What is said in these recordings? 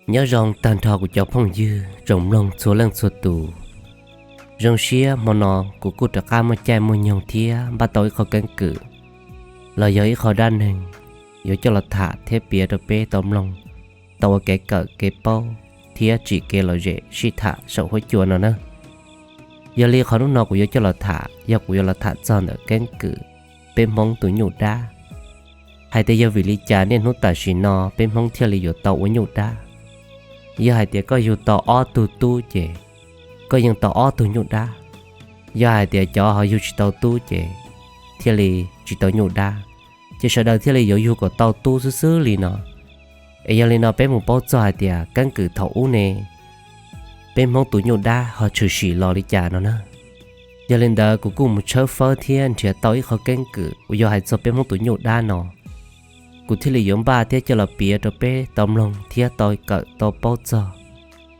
Nyob zoo tag nrho kuv cov phooj ywg tsoom mloog txhua leej txhua tus. Zoo siab hmo no kuv kuj rov qab muaj caij muaj nyoog thiab npaj tau ib qho keeb kwm los yog ib qho dab neeg yuav coj los tham thiab piav rau peb tau mloog, tau ua kev kawm kev paub thiab tsim kev lom zem sib tham saum huab cua no na. Yog li qhov hnub no kuv yuav coj los tham yog kuv yuav los tham txog ntawm keeb kwm peb Hmoob tus nyuj dab. Hais tias yog vim li cas niaj hnub tam sim no peb Hmoob thiaj li yuav tau ua nyuj dab? Yog hais tias koj yug tau ob tug tub ces koj yeej tau ob tug nyuj dab. Yog hais tias cov ho yug tsis tau tub ces thiaj li tsis tau nyuj dab, ces sawv daws thiaj li yuav yug kom tau tub xwb xwb li no. Es yog li no peb mus paub txog hais tias keeb kwm thaum ub ne, peb Hmoob tus nyuj dab ho tshwm sim los li cas no na. Yog li ntawd kuv kuj mus tshawb fawb thiab nrhiav tau ib qho keeb kwm uas yog hais txog peb Hmoob tus nyuj dab no, kuv thiaj li yuav npaj thiab coj los piav rau peb tau mloog thiab tau kawm tau paub txog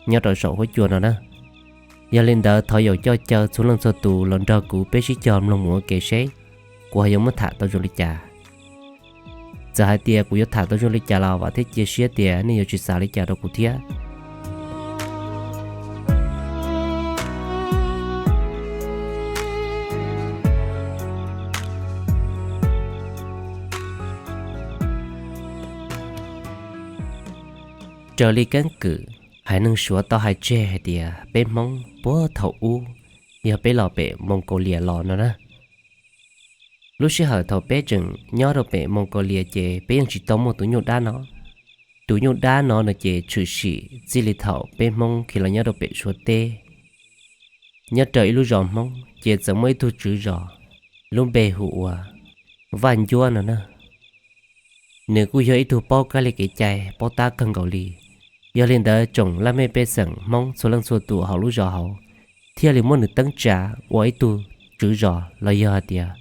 nyob rau saum huab cua no na. Yog li ntawd thov yaum coj caw txhua leej txhua tus los nrog kuv peb sib cog mloog mus ua ke seb kuv ho yuav muab tham tau zoo li cas. Txawm hais tias kuv yuav tham tau zoo li cas los vam thiab cia siab tias nej yuav tsis xav li cas rau kuv thiab. Raws li keeb kwm, haiv neeg Suav tau hais tseg hais tias peb Hmoob puag thaum ub yog peb los pem Moos Kaus Lias los no na. Lub sij hawm thaum peb tseem nyob rau pem Moos Kaus Lias ces peb yeej tsis tau muaj tus nyuj dab no. Tus nyuj dab no no ces tshwm sim txij li thaum peb Hmoob khiav los nyob rau pem Suav teb. Nyob rau ib lub zos Hmoob ces txawm muaj ib tug tswv zos lub npe hu ua Vaj Ncuab no na. Nws kuj yog ib tug paub kab li kev cai paub tab kawg nkaus li. Yog li ntawd tsoom laj mej pej xeem Hmoob txhua leej txhua tus hauv lub zos hauv thiaj li muab nws teeb tsa ua ib tug tswv zos los yog hais tias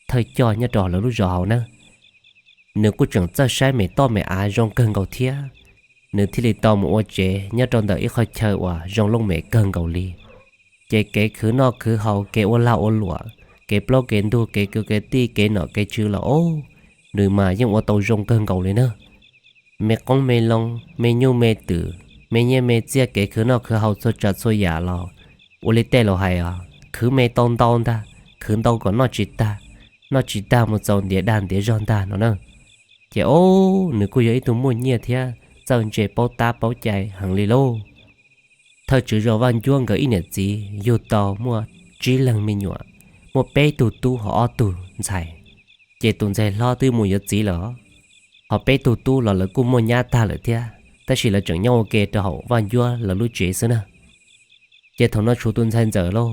thawj coj nyob rau lawv lub zos hauv na. Nws kuj tseem txawj saib me toj me av zoo kawg nkaus thiab. Nws thiaj li tau mus ua tsev nyob rau ntawm ib qhov chaw uas zoo looj mem kawg nkaus li. Ces kev khwv noj khwv haus, kev ua lag ua luam, kev plaub kev ntug, kev kwv kev tij, kev nom kev tswv los ob, nws mas yeej ua tau zoo kawg nkaus li na. Me qoob me loo, me nyuj me twm, me nyiaj me txiaj, kev khwv noj khwv haus txhua tsav txhua yam los ua li tej laus hais os, khwv me tau ntau ntag, khwv ntau kom noj tsis tag, noj tsis tag mus txaus ntiav dag ntiav zog ntag no na. Ces ob, nws kuj yog ib tug muaj nyiaj thiab txawj ntse paub tab paub cai heev li lauj. Thawj tswv zos Vaj Ncuab nkawd ib niam txiv yug tau muaj tsib leeg me nyuam, muaj peb tug tub ho ob tug ntxhais. Ces tus ntxhais hlob twb mus yuav txiv lawm, ho peb tug tub los lawv kuj muaj nyab tag lawm thiab, tab sis lawv tseem nyob ua ke rau hauv Vaj Ncuab lawv lub tsev xwb na. Ces thaum no tshuav tus ntxhais ntxawm lauj.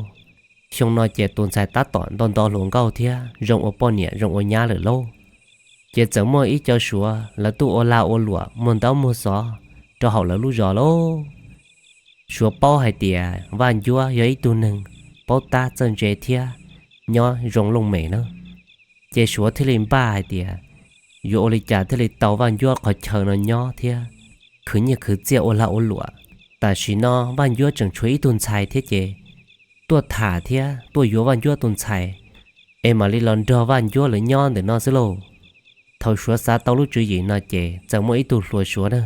Xyoo no ces tus ntxhais tab tom nto nto hluas nkauj thiab zoo ua poj niam zoo ua nyab lawm lauj. Ces txawm muaj ib co Suav lawv tuaj ua lag ua luam muag ntaub muag xov rau hauv lawv lub zos lauj. Suav paub hais tias Vaj Ncuab yog ib tug neeg paub tab txawj ntse thiab nyob zoo looj mem na. Ces Suav thiaj li npaj hais tias yuav ua li cas thiaj li tau Vaj Ncuab qhov chaw no nyob thiab khwv nyiaj khwv txiaj ua lag ua luam. Tam sim no Vaj Ncuab tseem tshuav ib tug ntxhais thiab ces tuaj tham thiab tuaj yuav Vaj Ncuab tus ntxhais es mam li los nrog Vaj Ncuab lawv nyob ntawm no xwb lauj. Thaum Suav xav tau lub tswv yim no ces txawm muaj ib tug hluas Suav na,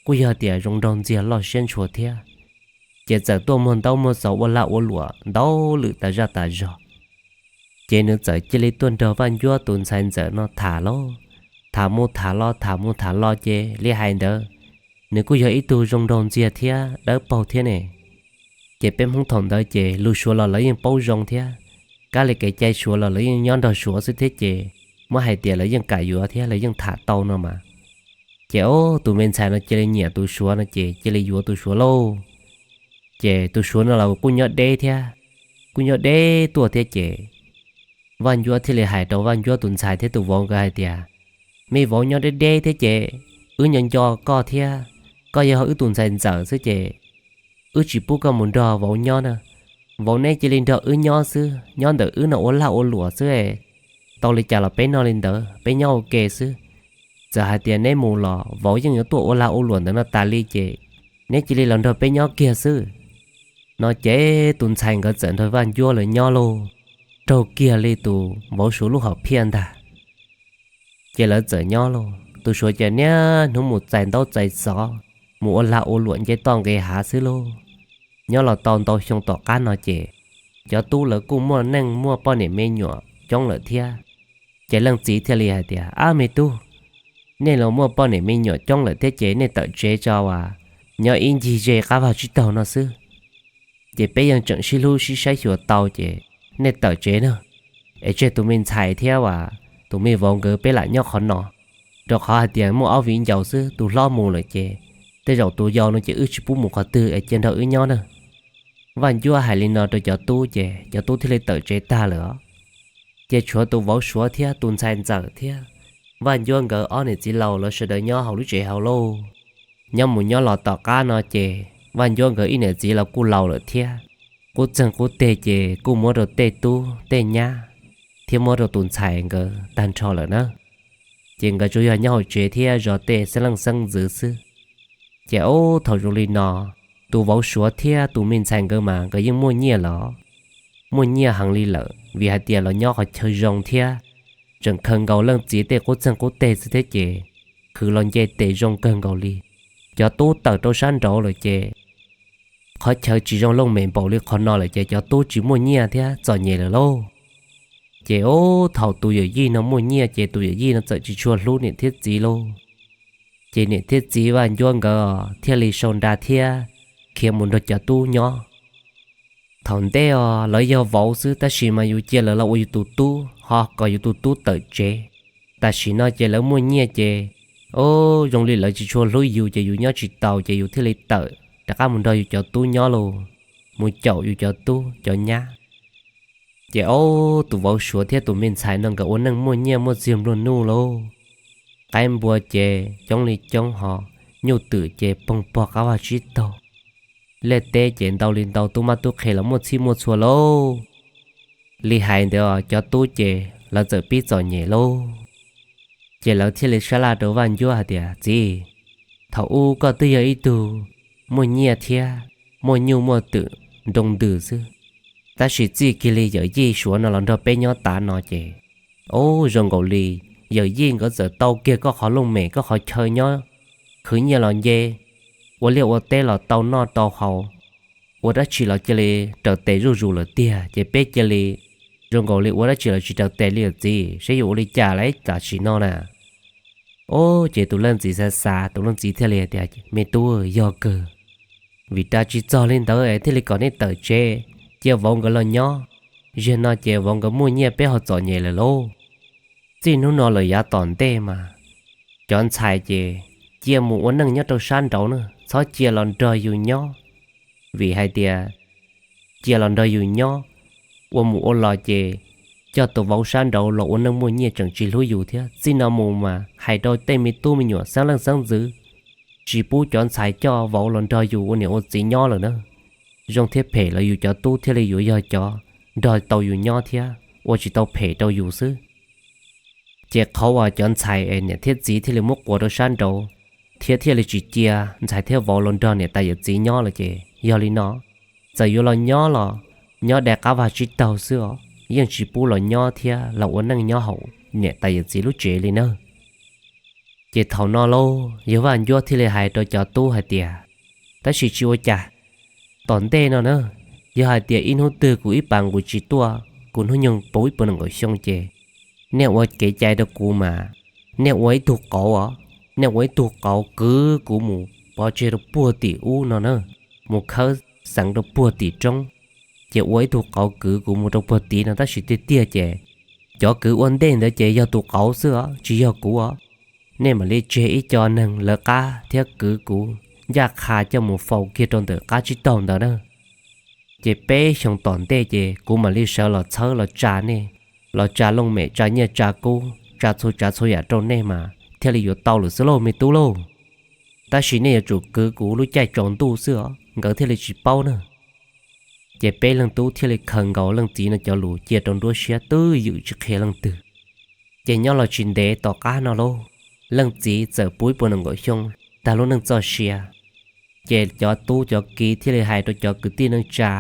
kuj yog tias zoo nraug ntxiag loj siab ntshua thiab, ces txawm tuaj muag ntaub muag xov ua lag ua luam ntau lwm tas zaj tas zog. Ces nws txawm cia li tuaj nrog Vaj Ncuab tus ntxhais ntxawm no tham lauj. Tham mus tham los tham mus tham los ces li hais ntawd, nws kuj yog ib tug zoo nraug ntxiag thiab dawb paug thiab ne. Ces peb Hmoob thaum ntawd ces lus Suav los lawv yeej paub zoo thiab, kab li kev cai Suav los lawv yeej nyob nrog Suav xwb thiab ces muab hais tias lawv yeej kam yuav thiab lawv yeej tham tau no mas. Ces ob, tus me ntxhais no cia li nyiam tus Suav no ces cia li yuav tus Suav lauj. Ces tus Suav no los kuj nyob deb thiab, kuj nyob deb tuaj thiab ces Vaj Ncuab thiaj li hais rau Vaj Ncuab tus ntxhais thiab tus vauv nkawd hais tias, me vauv nyob deb deb thiab ces wb nco nco koj thiab, koj yog wb tus ntxhais ntxawm xwb ces wb tsis pub koj mus nrog vauv nyob na. Vauv neb cia li nrog wb nyob xwb, nyob ntawm wb no ua lag ua luam xwb, tau li cas los peb noj li ntawd, peb nyob ua ke xwb. Txawm hais tias neb mus los vauv yeej yuav tuaj ua lag ua luam ntawm no tas li ces neb cia li los nrog peb nyob kiag xwb. No ces tus ntxhais nkawd txawm nrog Vaj Ncuab lawv nyob lauj, raug kiag li tus vauv Suav lub hom phiaj ntag. Ces lawv txawm nyob lauj, tus Suav ces niaj hnub mus txais ntaub txais xov, mus ua lag ua luam nce toj nqis hav xwb lauj. Nyob los tau ntau xyoo tom qab no ces cov tub lawv kuj muaj neej muaj poj niam me nyuam coob lawm thiab. Ces leej txiv thiaj li hais tias, Ab me tub, nej los muaj poj niam me nyuam coob lawm thiab ces nej tawm tsev tso as, nyob ib ncig ze qab vag tsib taug no xwb. Ces peb yeej tseem sib hlub sib saib xyuas tau ces nej tawm tsev na, es tseg tus me ntxhais thiab as tus me vauv nkawd peb lam nyob qhov no. Rau qhov hais tias muaj ob viv ncaus xwb, tus hlob mus lawm ces tej zaum tus yau no ces wb tsis pub mus qhov twg es cia nrog wb nyob na. Vaj Ncuab hais li no rau cov tub ces cov tub thiaj li tawm tsev tag lawm os. Ces tshuav tus vauv Suav thiab tus ntxhais ntxawm thiab Vaj Ncuab nkawd ob niam txiv laus lawv sawv daws nyob hauv lub tsev hauv lauj. Nyob mus nyob los tom qab no ces Vaj Ncuab nkawd ib niam txiv los kuj laus lawm thiab. Qub txeeg qub teg ces kuj muab rau tej tub tej nyab thiab muab rau tus ntxhais nkawd tag nrho lawm na. Ces nkawd tsuas yog nyob hauv tsev thiab zov tej xeeb leej xeeb ntxwv xwb. Ces ub thaum zoo li no, tus vauv Suav thiab tus me ntxhais nkawd mas nkawd yeej muaj nyiaj los, muaj nyiaj heev li lawm vim hais tias los nyob qhov chaw zoo thiab tseem khaws nkaus leej txiv tej qub txeeg qub teg xwb thiab ces khwv los nce tes zoo kawg nkaus li. Cov tub tawm rau sab nraud lawm ces qhov chaw tsis zoo looj mem npaum li qhov no lawm ces cov tub tsis muaj nyiaj thiab txom nyem lawm lauj. Ces ub thaum tus yawm yij no muaj nyiaj ces tus yawm yij no txawm tsis tshua hlub niam thiab txiv lauj. Ces niam thiab txiv Vaj Ncuab nkawd thiaj li sau nra thiab khiav mus nrog cov tub nyob. Thaum ntej os lawv yog vauv xwb tab sis mas yus cia lawv los ua yus tus tub ho kom yus tus tub tawm tsev. Tam sim no ces lawv muaj nyiaj ces, o, zoo li lawv tsis tshua hlub yus ces yus nyob tsis taus ces yus thiaj li tawm rov qab mus nrog yus cov tub nyob lauj, mus caum yus cov tub cov nyab. Ces ub tus vauv Suav thiab tus me ntxhais no nkawd ua neej muaj nyiaj muaj txiag nplua nuj lauj. Qaib npua ces coob li coob ho nyuj twm ces poog pog qab vag tsib taug. Liaj teb ces ntau li ntau, tub mab tub qhe los muaj txhij muaj txhua lauj. Li hais ntawd cov tub ces lawv txawm pib txom nyem lauj. Ces lawv thiaj li sab laj rau Vaj Ncuab hais tias, Txiv, thaum ub koj twb yog ib tug muaj nyiaj thiab muaj nyuj muaj twm nroo ntws xwb, tab sis txij kiag li yawm yij Suav no los nrog peb nyob tav no ces, o, zoo nkaus li yawm yij nkawd txawm tau kiag koj qhov looj mem koj qhov chaw nyob, khwv nyiaj los nce, ua liaj ua teb los tau noj tau haus, ua dab tsi los cia li raws tes zuj zus lawm tiag ces peb cia li zoo nkaus li ua dab tsi los tsis raws tes li lawm txiv, saib yuav ua li cas lawm tam sim no na. O, ces tus leej txiv xav xav, tus leej txiv thiaj li tias, Me tub, yog kawg, vim ras tsis txog li ntawd es thiaj li kom nej tawm tsev cia vauv nkawd los nyob. Zaum no ces vauv nkawd muaj nyiaj peb ho txom nyem lawm lauj. Txij hnub no lawm yav tom ntej mas cov ntxhais ces cia mus ua neej nyob rau sab nraud na, txhob cia los nrog yus nyob. Vim hais tias cia los nrog yus nyob, ua mus ua los ces coj tus vauv sab nraud los ua neej muaj nyiaj tseem tsis hlub yus thiab. Txij no mus mas hais rau tej me tub me nyuam xeeb leej xeeb ntxwv, tsis pub cov ntxhais coj vauv los nrog yus ua niam ua txiv nyob lawm na. Zoo thiab phem los yus cov tub thiaj li yuav yog cov nrog tau yus nyob thiab ua tsis tau phem rau yus xwb. Ces qhov uas cov ntxhais es niam thiab txiv thiaj li muab quas rau sab nraud thiab thiaj li tsis cia ntxhais thiab vauv los nrog niam tais yawm txiv nyob lawm ces yog li no, txawm yuav los nyob los nyob dai qab vag tsib taug xwb os, yeej tsis pub los nyob thiab los ua neej nyob hauv niam tais yawm txiv lub tsev li na. Ces thaum no lauj, yawg Vaj Ncuab thiaj li hais rau cov tub hais tias, Tab sis tsis ua cas, tom ntej no na, yog hais tias ib hnub twg kuv ib pas nqus tsis tuaj, kuv hnub nyoog puv ib puas nees nkaum xyoo ces nej ua kev cai rau kuv mas, nej ua ib tug qauv os, nej ua ib tug qauv kwv kuv mus pov tseg rau puag tim ub no na, mus khawb xeev rau puag tim roob, ces ua ib tug qauv kwv kuv mus rau puag tid no. Tab sis tiag tiag ces cov kwv ua ntej ntawd ces yog tus qauv xwb os, tsis yog kuv os. Nej mam li tseg ib co neeg lawv qab thiab kwv kuv ncaj qha coj mus faus kiag rau ntawm qab tsib taug ntawd na. Ces peb xyoo tom ntej ces kuv mam li sawv los txhawb los tsa nej, los tsa looj mem tsa nyiaj tsa kub tsa txhua tsav txhua yam rau nej mas thiaj li yuav tau lawm xwb lauj me tub lauj. Tab sis nej yuav tsum kwv kuv lub caij tsaus ntuj xwb os, nkawd thiaj li tsis paub na. Ces peb leej tub thiaj li khaws nkaus leej txiv no cov lus cia rau nruab siab twb ywm tsis qhia leej twg. Ces nyob los tsis ntev tom qab no lauj, leej txiv txawm puv ib puas nees nkaum xyoo tag lub neej txoj sia. Ces cov tub cov kiv thiaj li hais rau cov kwv tij neej tsa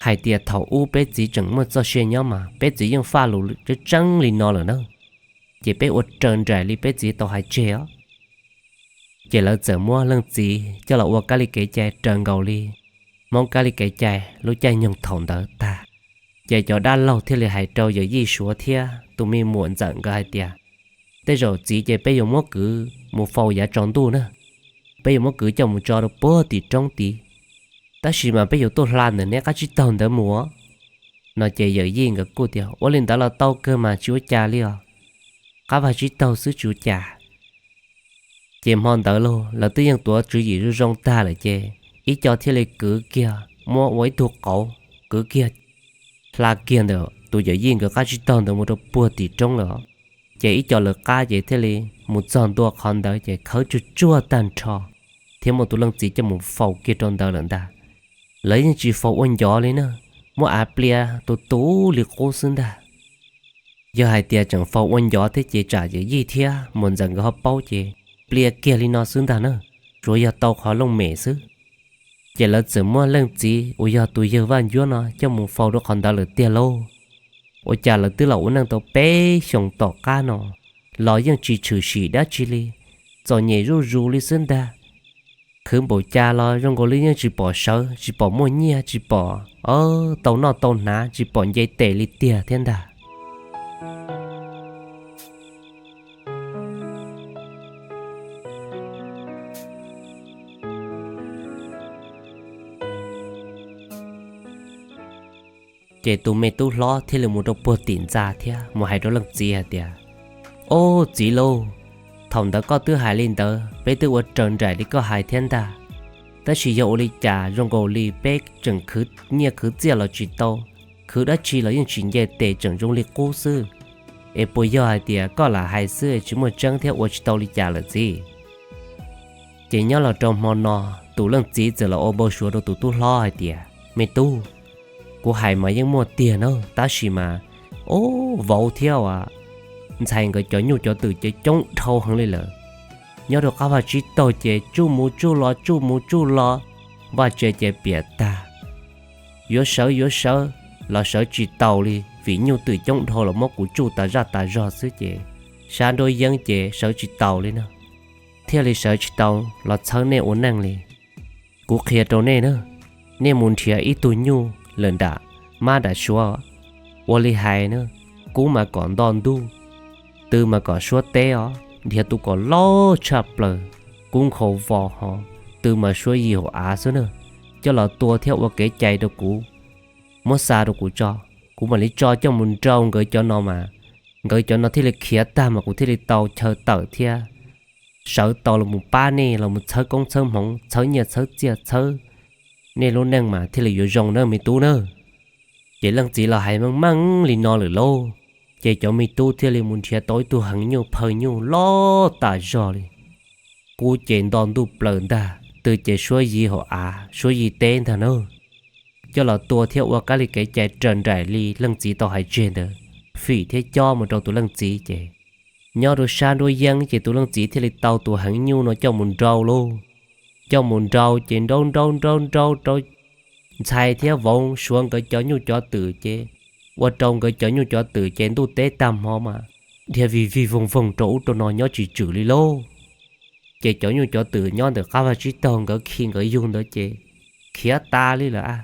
hais tias, thaum ub peb txiv tseem muaj txoj sia nyob mas peb txiv yeej faj lus tseeb tseeb li no lawm na, ces peb ua raws nraim li peb txiv tau hais tseg os. Ces lawv txawm muab leej txiv coj los ua kab li kev cai raws nkaus li Hmoob kab li kev cai lub caij nyoog thaum ntawd tag. Ces cov dab laug thiaj li hais rau yawm yij Suav thiab tus me muam ntxawm nkawd hais tias, tej zaum txiv ces peb yuav muab kwv mus faus yav tsaus ntuj na, peb yuav muab kwv coj mus tso rau puag tim roob tid, tab sis mas peb yuav tuaj hla ntawm neb qab tsib taug ntawd mus no. Ces yawm yij nkawd kuj tias, ua li ntawd los tau kawg mas tsis ua cas li os, qab vaj tsib taug xwb tsis ua cas. Ces hmo ntawd los lawv twb yeej tuav tswv yim zoo zoo tag lawm ces ib co thiaj li kwv kiag muab ua ib tug qauv kwv kiag hla kiag ntawm tus yawm yij nkawd qab tsib taug ntawd mus rau puag tim roob lawm. Ces ib co lawv qab ces thiaj li mus txog ntua qhov ntawd ces khawb tsuag tsuag tag nrho thiab muab tus leej txiv coj mus faus kiag rau ntawd lawm ntag. Lawv yeej tsis faus ua ncov li na, muab av plia tus tus li qub xwb ntag. Yog hais tias tseem faus ua ncov thiab ces tsam yawm yij thiab muam ntxawm nkawd ho paub ces plia kiag li no xwb ntag na, tsuas yog tau qhov looj mem xwb. Ces lawv txawm muab leej txiv uas yog tus yawg Vaj Ncuab no coj mus faus rau qhov ntawd lawm tiag lauj. Ua cas lawv twb los ua neej tau peb xyoos tom qab no los yeej tsis tshwm sim dab tsi li, txom nyem zuj zus li xwb ntag. Khwv npaum cas los zoo nkaus li yeej tsis pom sawv, tsis pom muaj nyiaj, tsis pom tau noj tau hnav, tsis pom nce tes li tiag thiab ntag. Ces tus me tub hlob thiaj li mus rau puag tim ntxa thiab mus hais rau leej txiv hais tias, ob txiv lauj, thaum ntawd koj twb hais li ntawd peb twb ua raws nraim li koj hais thiab ntag, tab sis yog ua li cas zoo nkaus li peb tseem khwv nyiaj khwv txiaj los tsis tau, khwv dab tsi los yeej tsis nce tes tseem zoo li qub xwb. Es puas yog hais tias koj lam hais xwb tsis muaj tseeb thiab ua tsis tau li cas lawm txiv? Ces nyob los rau hmo no, tus leej txiv txawm los ua npau suav rau tus tub hlob hais tias, me tub, kuv hais mas yeej muaj tiag na, tab sis mas, o, vauv thiab as ntxhais nkawd cov nyuj cov twm ces coob dhau heev li lawm. Nyob rau qab vaj tsib taug ces tsuj mus tsuj los tsuj mus tsuj los, vaj tse ces piam tag. Yuav sawv yuav sawv los sawv tsis taus li vim nyuj twm coob dhau los muab kuv tsuj tas zaj tas zog xwb ces sab nruab yeeb ces sawv tsis taus li no, thiaj li sawv tsis tau los txhawb nej ua neej li. Kuv qhia rau nej na, nej mus nrhiav ib tug nyuj lawm nram mab nram suav, ua li hais na, kub mas kom nto ntuj, tw mas kom suab teb os, nrhiav tus kom loj tshaj plaws, kub nkhaus vos hos, tw mas suab yig hauv av xwb na, coj los tua thiab ua kev cai rau kuv, muab xa rau kuv tso, kuv mam li tso coj mus nrau nkawd cov no mas, nkawd cov no thiaj li khiav tag mas kuv thiaj li tau chaw tawm thiab sawv tau los mus pab nej los mus txhawb koob txhawb hmoov, txhawb nyiaj txhawb txiaj, txhawb nej lub neej mas thiaj li yuav zoo na me tub na. Ces leej txiv los hais meej meej li no lawm lauj, ces cov me tub thiaj li mus nrhiav tau ib tug heev nyuj phaw nyuj loj tas zog li. Kub ces nto ntuj plaws ntag, tw ces suab yig hauv av suab yig teb ntag na. Coj los tua thiab ua kab li kev cai raws nraim li leej txiv tau hais tseg ntawd, fim thiab cob mus rau tus leej txiv ces nyob rau sab nruab yeeb ces tus leej txiv thiaj li tau tus heev nyuj no coj mus nrau lauj. Coj mus nrau ces nrau nrau nrau nrau rau ntxhais thiab vauv suav nkawd cov nyuj cov twm ces ua rau nkawd cov nyuj cov twm ces ntuj teb tag hmo mas dhia vig vig voog voog rau ub rau no nyob tsis tswm li lauj. Ces cov nyuj cov twm nyob ntawm qab vaj tsib taug nkawd khi nkawd yug ntawd ces khiav tas li lawm a.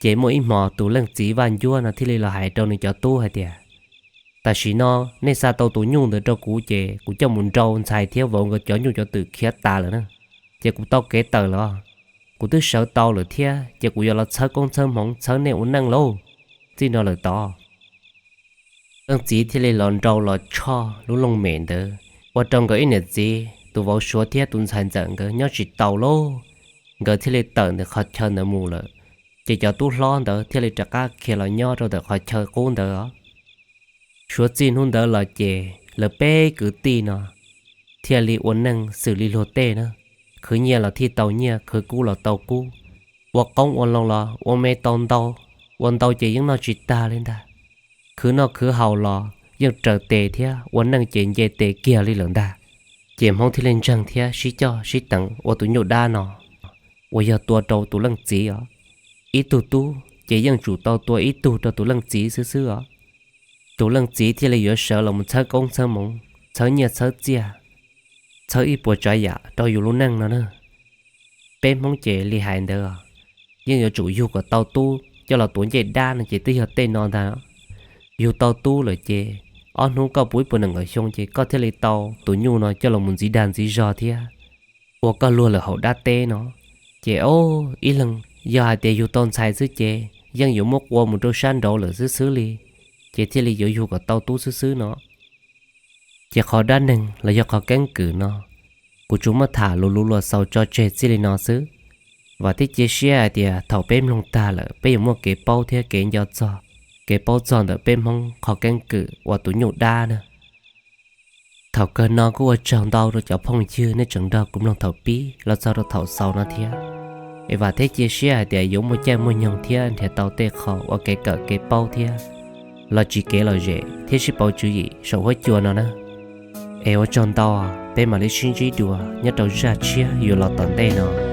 Ces muaj ib hmos tus leej txiv Vaj Ncuab no thiaj li los hais rau nws cov tub hais tias, tam sim no nej xa tau tus nyuj ntawd rau kuv ces kuv coj mus nrau ntxhais thiab vauv nkawd cov nyuj cov twm khiav tas lawm na. Ces kuv tau kev tawm lawm, kuv twb sawv tau lawm thiab ces kuv yuav los txhawb koob txhawb hmoov txhawb nej ua neej lauj. Txij no lawm tod, leej txiv thiaj li los nrau los tshoj lub looj mem ntawd ua rau nkawd ib niam txiv tus vauv suav thiab tus ntxhais ntxawm nkawd nyob tsis tau lauj. Nkawd thiaj li tawm ntawm qhov chaw ntawd mus lawm. Ces cov tub hlob ntawd thiaj li rov qab khiav los nyob rau ntawm qhov chaw qub ntawd os. Suav txij hnub ntawd los ces lawv peb kwv tij no thiaj li ua neej xws li luag tej na, khwv nyiaj los thiaj tau nyiaj, khwv kub los tau kub, ua qoob ua loo los ua me tau ntau, ua ntau ces yeej noj tsis tag li ntag. Khwv noj khwv haus los yeej raws tes thiab ua neej ces nce tes kiag li lawm ntag. Ces Hmoob thiaj li ntseeg thiab sib coj sib teev ua tus nyuj dab no uas yog tua rau tus leej txiv os. Ib tug tub ces yeej tsum tau tua ib tug rau tus leej txiv xwb xwb os. Tus leej txiv thiaj li yuav sawv los mus txhawb koob txhawb hmoov, txhawb nyiaj txhawb txiaj, txhawb ib puas tsav yam rau yus lub neej no na. Peb Hmoob ces li hais ntawd, yeej yuav tsum yug kom tau tub coj los tuav ncej dab no ces twb yog tej no ntag. Yug tau tub lawm ces ob hnub koj puv ib puas nees nkaum xyoo ces koj thiaj li tau tus nyuj no coj los mus ntxiv dag ntxiv zog thiab ua koj luag lawm hauv dab teb no. Ces o, ib leeg yog hais tias yug tau ntxhais xwb ces yeej yuav muab qua mus rau sab nraud lawm xwb xwb li, ces thiaj li yuav yug kom tau tub xwb xwb no. Ces qhov dab neeg los yog qhov keeb kwm no, kuv tsuas muab tham lus luv luas xaus tso tseg txij li no xwb. Vam thiab cia siab hais tias thaum peb mloog tag lawm peb yuav muaj kev paub thiab kev nco txog, kev paub txog ntawm peb Hmoob qhov keeb kwm uas tus nyuj dab na. Thaum kawg no kuj ua tsaug ntau rau cov phooj ywg nej tseem nrog kuv mloog thaum pib los txog rau thaum xaus no thiab. Es vam thiab cia siab hais tias yuav muaj caij muaj nyoog thiab nrhiav tau tej qho ua kev kawm kev paub thiab los tsiv kev lom zem thiab sib pauv tswv yim saum huab cua no na. Es ua tsaug ntau, peb mam li sib ntsib dua nyob rau zaj tshiab yuav los tom ntej no.